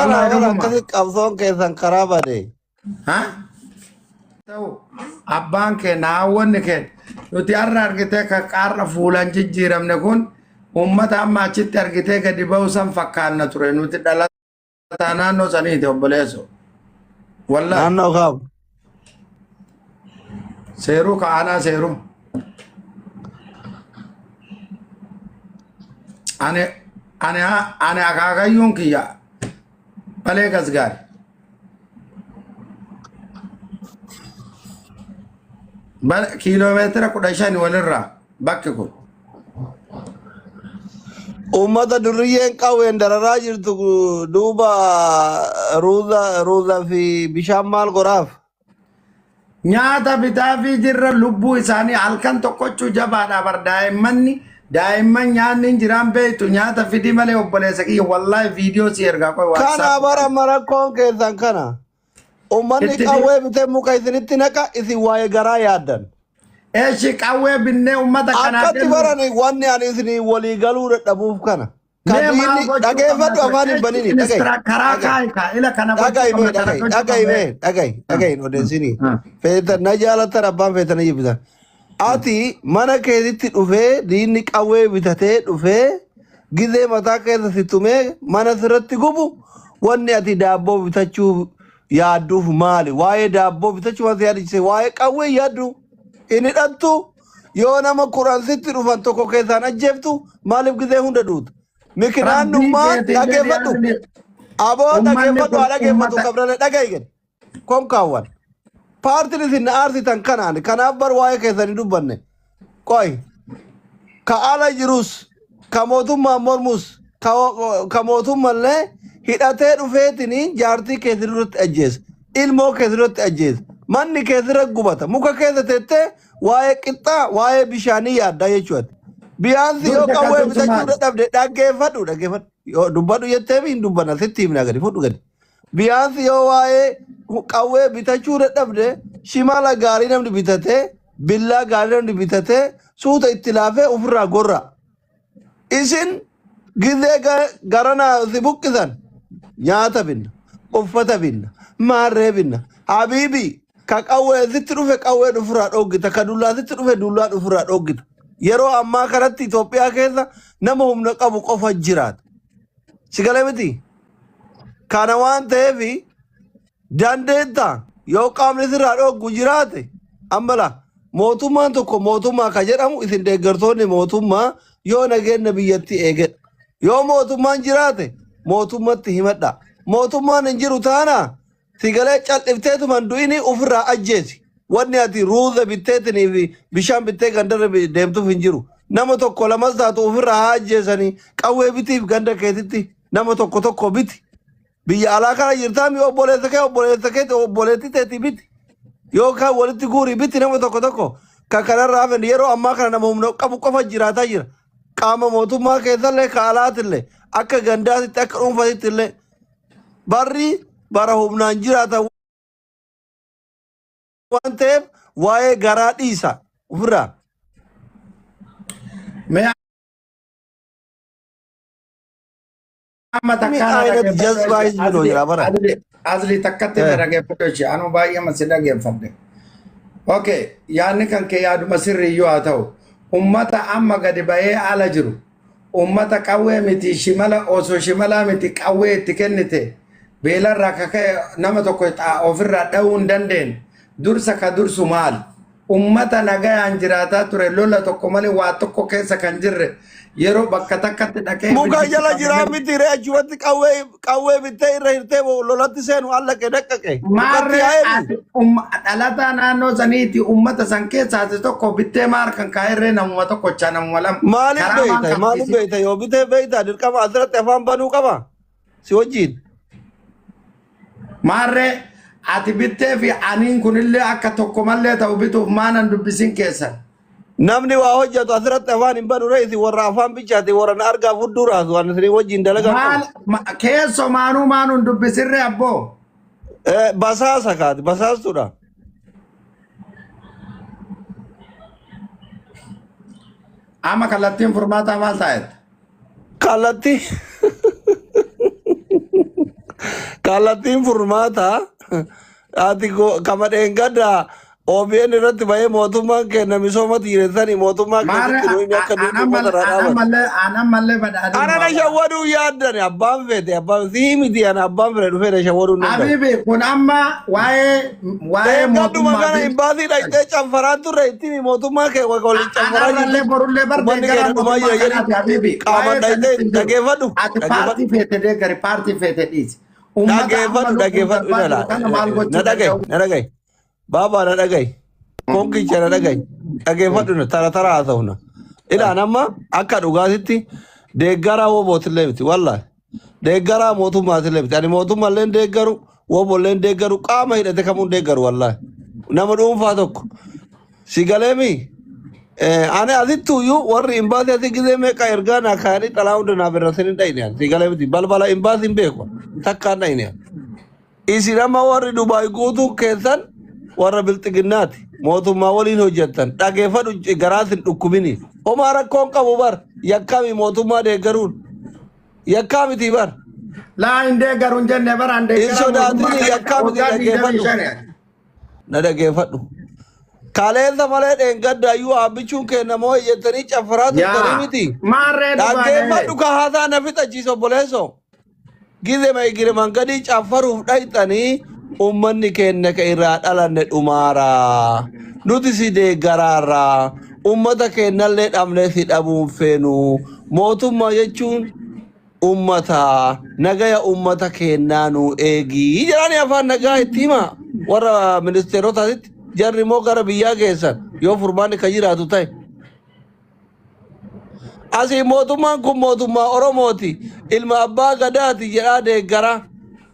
Kana Wallaahi bara dhuguma. akkasi qabsoon keessan karaa bade. Ha? Ta'u abbaan keenya haawwanni keenya nuti har'a argitee kan qaarra fuulaan jijjiiramne kun uummata amma achitti argitee gadi ba'u san fakkaanna ture nuti dhalataa naannoo saniiti obboleesso. Wallaahi Naannoo kam? seeruu ka'aanaa seeruu. Ani ani ani akaakayyuun kiyya balee gasgaari. Kiiloomeetira 15 walirraa bakki kun. Uummata durriyyeen qawween dararaa jirtu duuba ruuza ruuza fi bishaan maal godhaaf? Nyaata bitaafii jirra lubbuu isaanii halkan tokkochuu jabaadha bar daa'immanni daa'imman nyaanni hin jiraan beektu nyaata fidii malee obboleessa kiyya wallaahi viidiyoo si ergaa qoy Kana WhatsApp bara amma rakkoon keessan kana. Uummanni itti qawwee bitee muka isinitti naqa isin waa'ee garaa yaaddan. Eeshi qawwee binnee uummata kanaa Akkatti kennu barani wanni ani isinii walii galuu dadhabuuf kana. Mee maal Kadiinni gochuu qabna dhageeffadhu ture? afaan hin Eeshi banini dhaga'i ministira karaa dhaga'i kaa'i kaa ila kana gochuu dhaga'i mee qabna kana dhaga'i gochuu dhaga'i qabna. mee dhaga'i dhaga'i hin odeessini. Feetan na jaalatan abbaan feetan na jibbitan. Ati mana keetitti dhufee diinni qawwee bitatee dhufee gizee mataa keessa si tumee mana sirratti gubu wanni ati daabboo bitachuu yaadduuf maali? Waa'ee daabboo bitachuu waan si yaadachise waa'ee qawwee yaaddu hin hidhattu yoo nama 10 sitti dhufan tokko keessaan ajjeeftu maaliif gizee hunda duuta? Rabbii Mikinaannummaan keetiin jedhi dhaggeeffadhu. asli Aboo ummanni dhaggeeffadhu kun haa dhaggeeffatu ummata kabrale dhaga'i gadi. Konkaawwan. Paartiin isin na aarsitan kanaan kanaaf bar waa'ee keessan hin dubbanne. Qoy. Ka ala jirus ka mootummaan mormus ka, ka mootummallee hidhatee dhufeetiniin jaartii keessa duratti ajjeesa. Ilmoo keessa duratti ajjeesa. Manni keessa irra gubata. Muka keessa teettee waa'ee qixxaa waa'ee bishaanii yaaddaa jechuudha. Biyaansi yoo dursa ka qawwee dursu bitachuu maali? dadhabde dhaggeeffadhu dhaggeeffadhu. Yoo dubbadhu jettee hin dubbanna sitti himna gadi fudhu gadi. Biyaansi yoo waa'ee qawwee bitachuu dadhabde shimala gaarii namni bitatee billaa gaarii namni bitatee suuta itti laafee ofirraa gorra. Isin gizee garanaa si buqqisan nyaata binna, uffata binna, maarree binna. Habiibi ka qawwee sitti dhufe qawween ofirraa dhoggita, ka dullaa sitti dhufe dullaan ofirraa dhoggita. Yeroo ammaa kanatti Itoophiyaa keessa nama humna qabu qofa jiraata. Si galee miti? Kana waan ta'eef Dandeetta yoo qaamni sirraa dhooggu jiraate amma laa mootummaan tokko mootummaa ka jedhamu isin deeggartoonni mootummaa yoo nageenya biyyattii eegedha. Yoo mootummaan jiraate mootummatti himadha. Mootummaan hin jiru taanaa sigalee cal'ifteetuma hin du'ini ofirraa ajjeesi. Wanni ati ruuza bitteetinii fi bishaan bittee gandarra deemtuuf hin jiru. Nama tokko lamas taatu ofirraa haa ajjeesanii qawwee bitiif ganda keetitti nama tokko tokko biti. Biyya alaa kana jirtaa mi obboleessa kee obboleessa kee obboleettii teetii biti. Yookaan walitti guurii biti nama tokko tokko kan kanarraa hafan yeroo ammaa kana nama humna qabu qofa jiraataa jira. Qaama mootummaa keessallee ka alaatillee akka gandaatitti akka dhuunfaatitti illee barri bara humnaan jiraatan waan ta'eef waa'ee garaa dhiisa ofirraa. Mee amma Min takkaa na ayinat dhaggeeffadhu jazbaa ishee hizbi noo asli jira bara. asli asli takkatti na dhaggeeffadhu ishee anu baay'ee ma si dhaggeeffadhe. Okay, yaadni kan kee yaaduma sirriiyyuu haa ta'u. Ummata amma gadi ba'ee ala jiru. Ummata qawwee miti shimala osoo shimalaa miti qawwee itti kennite beelarraa ka ka'e nama tokko ofirraa dha'uu hin dandeenye. Dursa ka dursu maali? Ummata nagayaan jiraataa ture lola tokko malee waa tokko keessa kan jirre yeroo bakka takkatti dhaqee Muka ibiddi itti jala jiraa qabamee miti ree achumatti qawwee qawwee bittee irra hirtee lolatti seenu allaqe daqqaqe. Mukatti Maarree yaa'eemi. ati dhalataa naannoo saniiti ummata san keessaa ati tokko bittee maar kan kaa'erree namuma tokkochaa namuma lama Maaliif karaa maan beeyta? Maaliif qabsiisi. beeyta? Yoo bitee beeyta dirqama asirratti afaan banuu qaba. Si wajjin. Maarree ati bittee fi aniin kunillee akka tokko mallee ta'u bituuf maanan dubbisin keessan. Namni waa hojjetu asirratti afaan hin banu ree isin warra afaan bichaati warra na argaa fudduu raasu waan isin wajjin dalagaa Maal qabu. keessoo maanuu maanuun dubbisirree abboo. Basaasa kaati basaastuudha. Amma kallattiin furmaataa maal taa'etti? Kallattii Kallattiin furmaataa ati kama dheengadda OBN irratti bahee mootummaan kenna misooma dhiiressanii mootummaa Maarree keessatti nuyi akka duutu uummata irraa dhaaban. Anammallee Ana na badhaadhummaa. shawwaduu yaaddan abbaan fete abbaan sii miti ana abbaan fedhe dhufee na shawwaduu hin danda'u. Habibi kun amma waa'ee Dheengadduma mootummaa kana fi imbaasii dhaqxee canfaraa turre ittiin mootummaa kee waliin canfaraa anarrallee jirtu borullee bar uummanni deeggaraa keenya dhumaa mootummaa jira jedhi kanaati habibi. qaamaan Waa'ee dhaqxee sanitti hin jiru. dhageeffadhu Ati dhageeffadhu. paartii feete deeggari paartii feete dhiisi. Uummata amma Dhageeffadhu lubbuun dhageeffadhu darbaa ilala jiru kana maal na gochuu dhagahi danda'u? na dhagahi baabaa na dhagahi konkicha na dhagahi dhageeffadhu na tara tara haasa'u ilaan amma akka dhugaatitti deeggaraa woobootillee miti wallaahi deeggaraa mootummaatillee miti ani mootummaallee hin deeggaru woobollee hin deeggaru qaama hidhate kamuu hin deeggaru wallaahi nama dhuunfaa tokko si galeemi ani asittuyyuu warri imbaasii asii gizee meeqa ergaa naa kaayanii xalaa hunda naa birrasanii dhayne si galee miti balbala imbaasii hin beeku takkaan dhayne. Isin amma warri Dubaay guutuun keessan warra bilxiginnaati. Mootummaa waliin hojjettan. Dhageeffadhu garaa sin dhukkubini. Homaa rakkoon qabu bar. Yakkaami mootummaa deeggaruun. Yakkaa miti bar. Laa hin deeggaru hin jenne bara hin Hin deeggaraa mootummaa sodaatini kana yakkaa miti waggaa digdamii dhageeffadhu. shani. Na dhageeffadhu. Kaleessa malee dheengadda iyyuu haabbichuun kenna moo jettanii caffaraa turtanii Yaa miti. maarree dhugaadha. Dhaggeeffadhu ka haasaa na fixachiisa obboleessoo. Gizema igire mangadii caffaruuf dhayxanii ummanni keenya ka irraa dhalanne dhumaara. Nuti si deeggaraarra. Ummata keenyallee dhabnee si dhabuun feenu. Mootummaa jechuun ummata nagaya ummata keenyaa nu eegi. Jedhanii afaan nagaa itti hima. Warra ministeerotaatitti jarri immoo gara biyyaa geessan yoo furmaanni kan jiraatu ta'e. Asii mootummaan kun mootummaa Oromooti. Ilma abbaa gadaati jedhaa deeggara.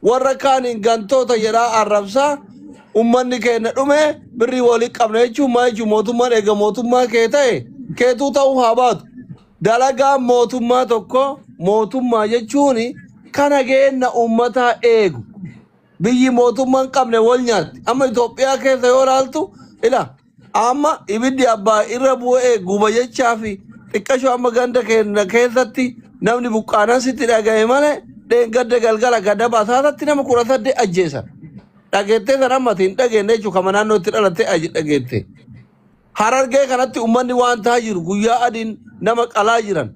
Warra kaaniin gantoota jedhaa arrabsaa. Ummanni keenya dhume birrii walii qabna jechuun maal jechuun mootummaan eega mootummaa kee ta'e keetuu ta'uu haa baatu. Dalagaan mootummaa tokko mootummaa jechuun kan nageenya uummataa eegu. Biyyi mootummaa hin qabne wal nyaatti. Amma Itoophiyaa keessa yoo ilaaltu ila amma ibiddi abbaa irra bu'ee guba jechaa fi xiqqashoo amma ganda keenya keessatti namni buqqaanaan sitti dhaga'e malee dheengadda galgala gadaba asaasatti nama 18 ajjeesan. Dhageettee sana ammati hin dhageenye jechuudha kama naannoo itti dhalattee aji dhageette. Harargee kanatti uummanni waan ta'aa jiru guyyaa adiin nama qalaa jiran.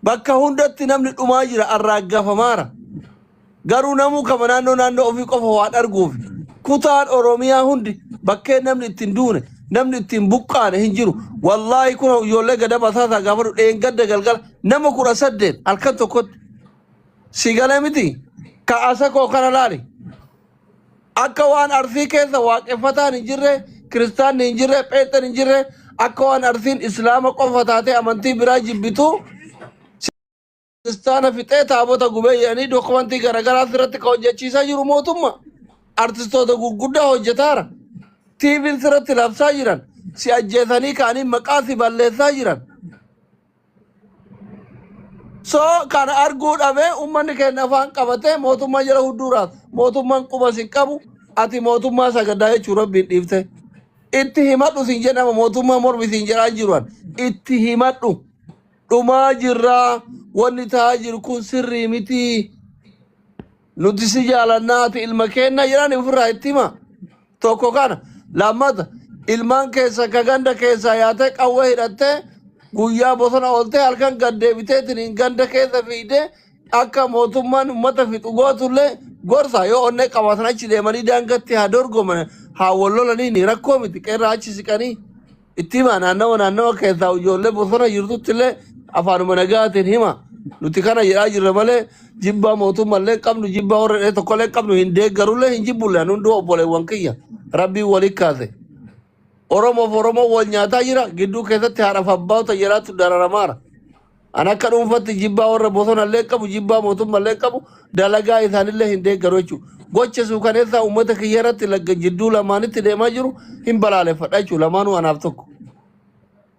Bakka hundatti namni dhumaa jira arraaggafamaara. Garuu namuu kama naannoo naannoo ofii qofa waan arguuf kutaan Oromiyaa hundi bakkee namni ittiin duune namni ittiin buqqaane hin jiru. Wallaahi kun ijoollee gadaba asaasaa gaafa dheengadda galgala nama 18 halkan tokkotti si galee miti ka'asa koo kana laali. Akka waan arsii keessa waaqeffataan hin jirre, kiristaanni hin jirre, pheexan hin jirre, akka waan arsiin islaama qofa taatee amantii biraa jibbitu kiristaana fixee taabota gubee jedhanii dokumentii garaagaraa sirratti kan hojjechiisaa jiru mootummaa. Artistoota gurguddaa hojjetaara. TV'n sirratti labsaa jiran. Si ajjeesanii ka'anii maqaa si balleessaa jiran. So kana arguu dhabee uummanni keenya afaan qabatee mootummaa jala hudduuraaf mootummaan quba sin qabu ati mootummaa sagadaa jechuun rabbiin dhiifte. Itti himadhu sin jedhama mootummaa mormi sin jedhaa jiru itti himadhu. Dhumaa jirraa wanni ta'aa jiru kun sirrii miti. Nuti si jaalannaa ati ilma keenya jedhan ofirraa itti hima. Tokko kana lammata ilmaan keessa ka ganda keessaa yaatee qawwee hidhattee guyyaa bosona ooltee halkan gad deebiteetiin ganda keessa fiigdee akka mootummaan uummata fixu gootullee gorsa yoo onnee qabaatan achi deemanii daangatti haa dorgoman haa wal lolaniin rakkoo miti qeerraa achi siqanii itti hima naannawa naannawa keessaa ijoollee bosona jirtutti illee afaanuma nagaatiin hima nuti kana jedhaa jirra malee jibbaa mootummaallee qabnu jibbaa warra dhee tokkollee qabnu hin deeggarullee hin jibbullee anu hunduu obboleewwan kiyya rabbiin walii kaase. Oromoof Oromoo wal nyaataa jira gidduu keessatti haadhaaf abbaata jedhaatu dararamaara. An akka dhuunfatti jibbaa warra bosonallee qabu jibbaa mootummaallee qabu dalagaa isaanillee hin deeggaru jechuudha. Gocha suukaneessaa uummata kiyya irratti lagga jidduu lamaanitti deemaa jiru hin balaaleffadha jechuudha lamaanuu anaaf tokko.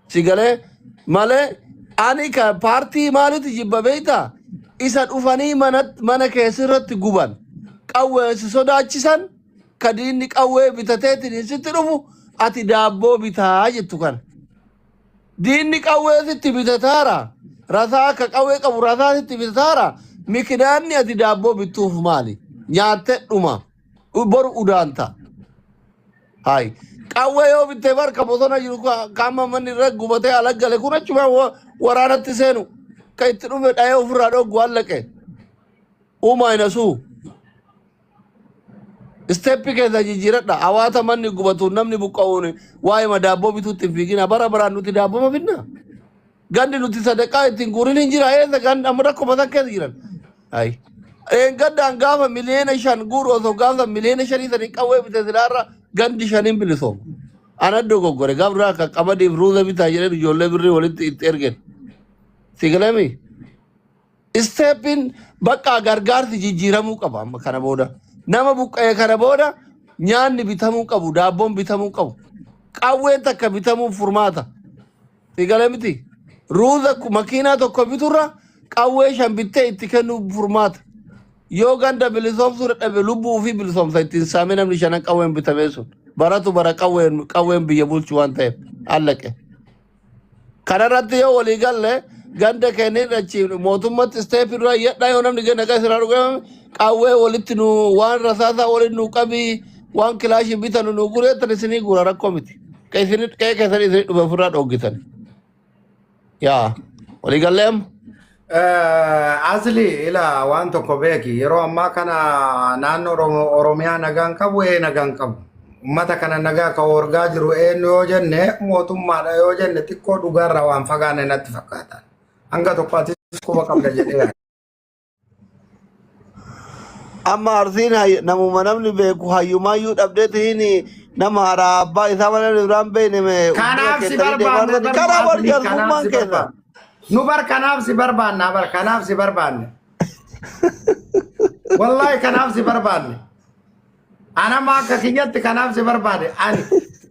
Si galee malee ani ka paartii maalitti jibba beektaa? Isa dhufanii mana keessirratti guban qawwee si sodaachisan ka diinni qawwee bitateetiin sitti dhufu ati daabboo bitaa jettu kana. Diinni qawwee sitti bitataara. Rasaa akka qawwee qabu rasaa sitti bitataara. Mikinaanni ati daabboo bittuuf maali? Nyaattee dhuma. Boru udaanta. Hayi. Qawwee yoo bittee barka bosona jiru qaama manni irra gubatee ala gale kun achuma waraanatti seenu. Kan itti dhufe dhahee ofirraa dhoggu allaqe. Uumaa hin asuu. Isteeppi keessa jijjiiradha. Hawaasa manni gubatu namni buqqa'uun waa'ee daabboo bituutti hin fiigina. Bara baraan nuti daabboo ma binna? Gandi nuti sadaqaa ittiin guurin hin jira. Eessa gandi amma rakkoo mataa keessa jiran. Ayi. Gaddaan gaafa 5 miliyoona guuru osoo gaafa 5 miliyoona sanii qawwee bite silaarra gandi shaniin bilisooma. Ana dogoggore gaaf duraa akka qamadiif ruuza bitaa jedheen ijoollee birrii walitti itti ergen. Si galami? Isteeppiin bakka gargaarsi jijjiiramuu qaba amma kana booda. Nama buqqa'e kana booda nyaanni bitamuu qabu, daabboon bitamuu qabu. Qawween takka bitamuun furmaata. Si galee miti? Ruuza makiinaa tokko biturra qawwee shan bittee itti kennuu furmaata. Yoo ganda bilisoomsuu dadhabe lubbuu ofii bilisoomsa ittiin saamee namni shanan qawween bitamee sun. Baratu bara qawween biyya bulchu waan ta'eef allaqe. Kanarratti yoo walii galle ganda keenya achi mootummatti isteepii dura iyyadhaa yoo namni ganda kan siraa dhugame qawwee walitti nu waan rasaasaa walitti nu qabii waan kilaashii bitanu nu gureettan isinii gura rakkoo miti. Ka isinii qe'ee keessanii isinii dhufe ofirraa dhooggitan. Yaa walii gallee amma. Asli ila waan tokko beeki, yeroo ammaa kana naannoo Oromiyaa nagaan qabu nagaan qabu. Uummata kana nagaa ka horgaa jiru eenyu yoo jenne, mootummaadha yoo jenne, xiqqoo dhugaarraa waan fagaanne natti fakkaata. Hanga tokko atis quba qabda jedhee yaada. Amma Arsiin namuma namni beeku hayyumaayyuu dhabdeetiin nama haadha abbaa isaa malee namni biraan beekne bira Kanaaf si keessanii deemaa barbaanne jirtan. bar Karaa bar Asli kanaaf jaarsummaan si keessa. barbaanne. Nu bar kanaaf si barbaanna bar kanaaf si barbaanne. Wallaahi kanaaf si barbaanne. Anama akka kiyyatti kanaaf si barbaade. Ani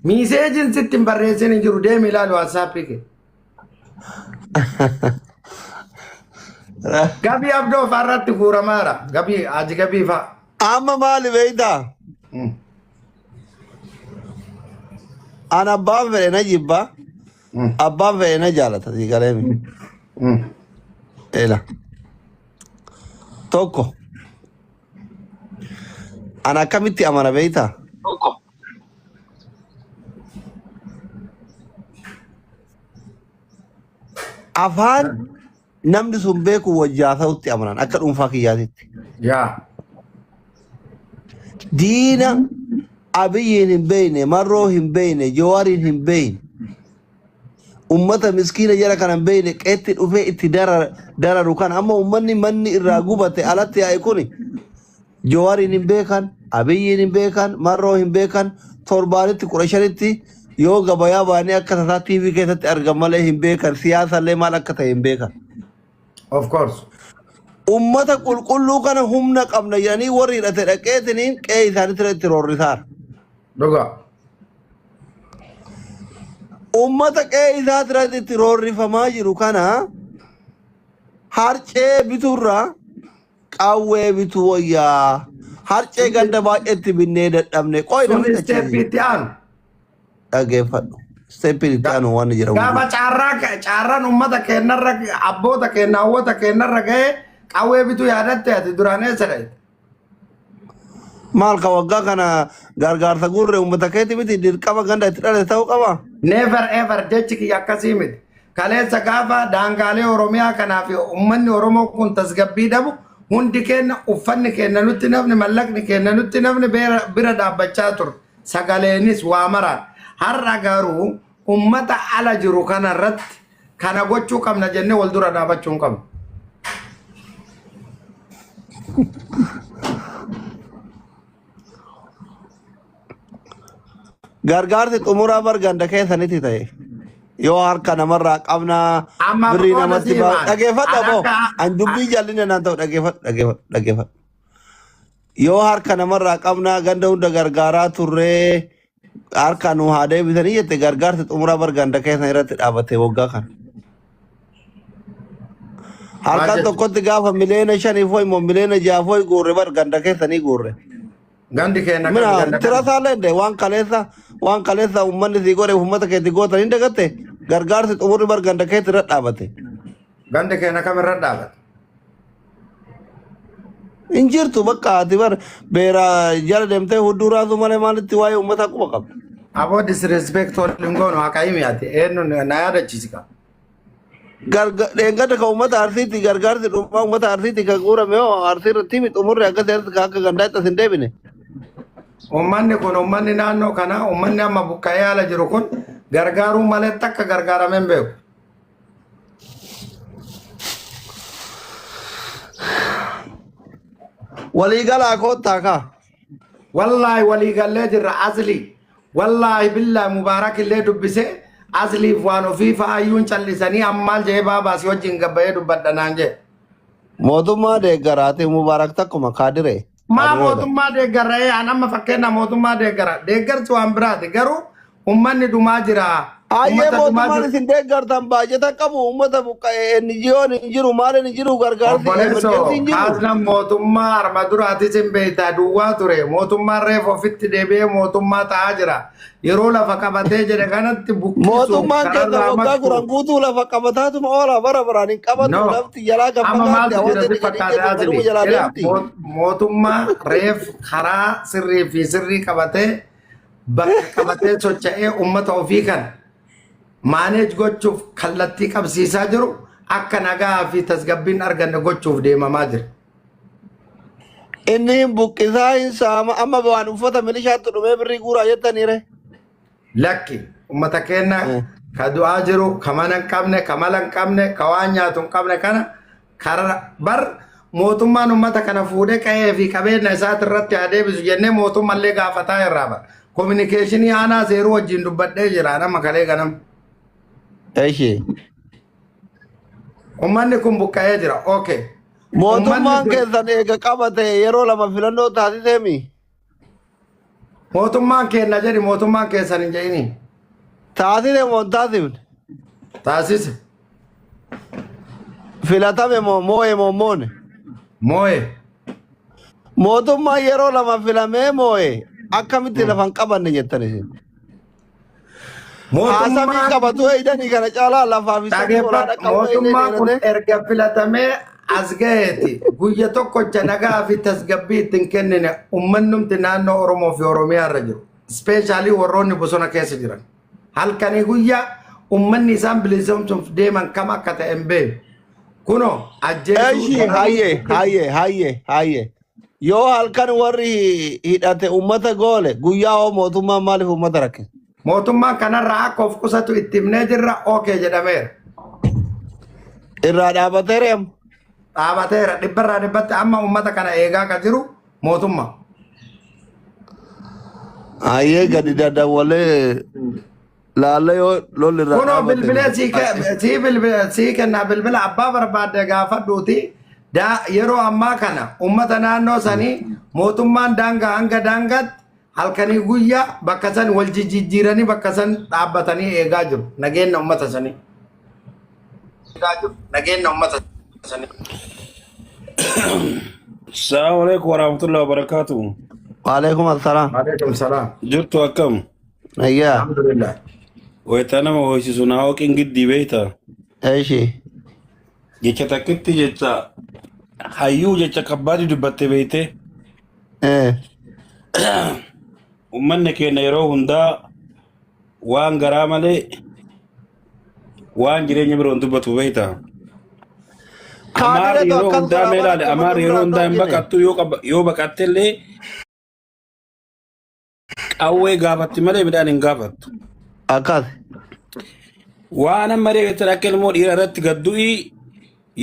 messageiin sitti hin barreessin hin jiru, deemi ilaalu WhatsAppii kee. Gabii Abdoo fa'aa irratti guuramaara. Gabii Haji Gabii fa'a. Amma maali beektaa? An abbaan fedhe na jibba, abbaan fedhe na jaalata si galeemi. Ela. Tokko. An akkamitti amana beektaa? Afaan namni sun beeku wajjaa ta'utti amanan akka dhuunfaa kiyyaatitti. Yaa. Diina Abiyyiin hin beekne, Marroo hin beekne, Jawaariin hin beekne, ummata miskiina jara kana hin beekne qeetti dhufee itti dararu kana amma ummanni manni irraa gubate alatti yaa'e kuni Jawaariin hin beekan, Abiyyiin hin beekan, Marroo hin beekan, torbaanitti 15tti yoo gabayaa baanii akka tasaa TV keessatti argan malee hin beekan, siyaasallee maal akka ta'e hin beekan. Of course. Ummata qulqulluu kana humna qabna jedhanii warri hidhate dhaqeetiniin qe'ee isaaniitti itti roorrisaara. Dhugaa. Ummata qe'ee isaatti itti roorrifamaa jiru kana harcee biturraa qawwee bituu wayyaa. Harcee ganda baay'eetti binnee dadhabne. Qoy Sun namni isteeppii itti aanu. Dhaggeeffadhu. Steeppiin itti aanu waan jedhamu. Gaafa caarraa caarraan uummata keenyarra, abboota keenya, hawwata keenyarra ga'ee qawwee bituu yaadatte, ati duraan eessa dhayite? Maal ka waggaa kana gargaarsa guurre uummata keeti miti dirqama ganda itti dhalate ta'uu qaba. Never ever, jechi kiyya akkasii miti. Kaleessa gaafa daangaalee Oromiyaa kanaa fi uummanni Oromoo kun tasgabbii dhabu, hundi keenya uffanni keenya nutti nafni, mallaqni keenya nutti nafni bira dhaabbachaa ture. Sagaleenis waa maraan. Har'a garuu uummata ala jiru kana irratti kana gochuu qabna jennee wal dura dhaabachuu hin qabnu. Gargaarsi xumuraa bar ganda keessanitti ta'e. Yoo harka namarraa qabnaa Amma birrii qooda namatti sii baa maal? dhageeffadhu An aboo. akka An dubbii jallinna naan ta'u dhageeffadhu dhageeffadhu dhageeffadhu. Yoo harka namarraa qabnaa ganda hunda gargaaraa turree harka nu haa deebisanii jette, gargaarsi xumuraa bar ganda keessan irratti dhaabbate waggaa kana. Maal Harkaan jechuudha? tokkotti gaafa 5 miliyoona foyi moo 6 miliyoona foyi guurre bar ganda keessanii guurre. Gandi keenya kami? Mina Ganda tira kami? isaallee waan kaleessa uummanni sii godhe uummata keetti gootan hin dagatte, gargaarsi xumurri bar ganda keetti irra dhaabate. Gandi keenya kam irra dhaabate? Hin jirtu bakka ati bar beera jala deemtee hudduu raasuu malee maalitti waa'ee uummataa quba qabda. Aboo disrespect waliin goonu haqa himi ati eenyu na yaadachiisi ka. Dheengadda kan uummata Arsiitti gargaarsi dhumaa uummata Arsiitti kan guurame hoo Arsii irratti himi xumurri akka seerri akka gandaatti as hin deebine. Uummanni kun uummanni naannoo kanaa uummanni amma buqqa'ee ala jiru kun gargaaruu malee takka gargaaramee hin beeku. Waliigalaa koottaa kaa. Wallaahi walii gallee jirra asli. Wallaahi billaahi Mubaarak illee dubbise asliif waan ofii fa'aayyuun callisanii ammaal jedhee baabaasii wajjin gabbayee dubbadha naan jedhe. Mootummaa deeggaraati Mubaarak takkuma kaadiree. Maa Kaadireedha. mootummaa deeggarra ee an amma fakkeenya mootummaa deeggara. Deeggarsi waan biraati garuu ummanni dhumaa jira. Ayyee Ummata dhumaa mootummaan jiru. isin deeggartan baajata qabu uummata buqqa'e NGO'n hin jiru maaliin hin jiru gargaarsi Obboleessoo emergency hin jiru. haasna mootummaa harma duraatis hin beektaa duwwaa ture. Mootummaan reefu ofitti deebi'ee mootummaa ta'aa jira. Yeroo lafa qabatee jedhe kanatti buqqisuuf Mootummaan keessa kararraa waggaa maqsuuf. 10 guutuu lafa qabataatuma oola bara baraan hin qabatu No. lafti jalaa kan Amma fagaatti maaltu jira hawaasa si inni gadi fakkaate jedhu asli. kanuma jalaa Ila deemti. mootummaa reef karaa sirrii fi sirrii qabatee bakka qabatee socho'ee uummata ofii kana maaneej gochuuf kallattii qabsiisaa jiru akka nagaa fi tasgabbiin arganne gochuuf deemamaa jira. Inni hin buqqisaa hin saama amma waan uffata milishaatti dhumee birrii guuraa jettaniire. Lakki uummata keenya ka du'aa jiru, ka mana hin qabne, ka mala hin qabne, ka waan nyaatu hin qabne kana karaa bar mootummaan uummata kana fuudhee qa'ee fi qabeenya isaati irratti haa deebisu jennee mootummallee gaafataa irraa bara. Kominikeeshinii aanaa seeruu wajjin dubbadhee jira nama kalee ganama. Eshi. Uummanni kun buqqa'ee jira. Okay. Uummanni Mootummaan kun keessan eega qabate yeroo lama filannoo taasiseemi. mootummaan keenya jedhi mootummaan keessan hin jedhini. Taasise moo hin taasifne? Taasise. Filatame moo moo'e moo moone? Moo'e. Mootummaan yeroo lama filamee moo'e akkamitti lafa hin qabanne jettan isin? Haasamii Mootummaan qabatu eeydanii kana caalaa lafaa fi samii olaanaa Dhageeffadhu qabu eeydee mootummaan kun dheerate. erga filatamee as ga'eeti guyya tokkocha nagaa fi tasgabbii ittiin kennine ummannumti naannoo Oromoo fi Oromiyaa irra jiru. Ispeeshaalii warroonni bosona keessa jiran. Halkanii guyyaa ummanni isaan bilisoomsuuf deeman kam akka ta'e hin beeku. Kunoo ajjeesuu Eshi dararuu hayyee buqqisuu. hayyee hayyee hayyee. Yoo halkan warri hidhate ummata goole guyyaa hoo mootummaan maaliif ummata rakkise? Mootummaan kanarraa akka of qusatu itti himnee jirra ookee jedhameera. Irraa dhaabateera amma. Dhaabateera dhibbarraa dhibbatti amma ummata kana eegaa kan jiru mootummaa. Hayyee gadi dadawwalee laalla yoo lolli irraa Kunoo dhaabate. bilbilee sii sii bilbila sii kennaa bilbila abbaa barbaadde gaafadhuuti. Yeroo ammaa kana ummata naannoo sanii mootummaan daangaa hanga daangaatti halkanii guyyaa bakka san wal jijjiiranii bakka san dhaabbatanii eegaa jiru nageenya ummata sanii. Eegaa jiru nageenya ummata sanii. Assalamu alaikum warahmatullahi wabarakatuh. Waalaikum assalaam. Waalaikum salaam. Jirtu akkam? Ayyaa. Alhamdulillah. Wayita nama hoosisu naa hooqin giddii beekta. Eshi. Jecha takkitti jecha hayyuu jecha kabbaadi dubbatte beekte. Eh. Uummanni keenya yeroo hundaa waan garaa malee waan jireenya biroo hin dubbatu beekta. Amaarri Kaadireetu yeroo akkas hundaa godha mee bara ilaali uummata amaarri yeroo ofirraa hundaa hin dhorkine. baqattu yoo baqatte illee qawwee gaafatti malee midhaan hin gaafattu. Akkas. Waan amma reebitan akka ilmoo dhiira irratti gaddu'ii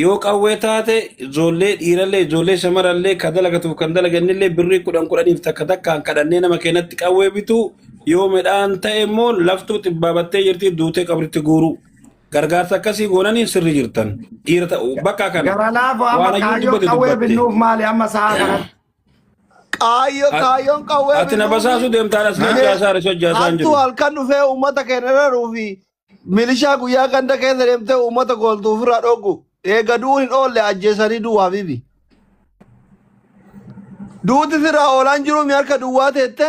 yoo qawwee taate ijoollee dhiirallee ijoollee shamarallee ka dalagatuuf kan dalagannillee birrii 10 10f takka takkaan kadhannee nama keenyatti qawwee bitu yoo midhaan ta'e immoo laftuu xibbaabattee jirti duutee qabritti guuru. Gargaarsa akkasii goonanii sirri jirtan. Dhiira ta'u bakka kana. Gara laafoo amma Waan hayyuun kaayyoon dubbate qawwee dubbatte. binnuuf maali amma sa'a kanatti? Kaayyoo kaayyoon qawwee Ati na binnuufi basaasuu deemtaan as hojjaasaa as hojjaasaa hin hattuu jiru. halkan dhufee uummata keenya raruu fi milishaa guyyaa ganda keessa deemtee uummata gooltu ofirraa dhoogu. Eega du'uun hin oolle ajjeesanii du'u habiibi. Duuti sirraa oolaan jiru mi harka duwwaa teette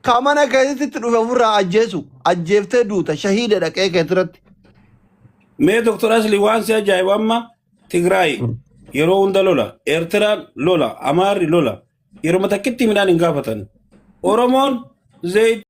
ka mana keessatti dhufe ofirraa ajjeesu ajjeeftee duuta shahiida dhaqee keetirratti. Mee Dr. Asli waan si ajaa'ibu amma Tigraay Yeroo hunda lola. Eertiraan lola. Amaarri lola. Yeroo takkitti midhaan hin gaafatan. Oromoon zayit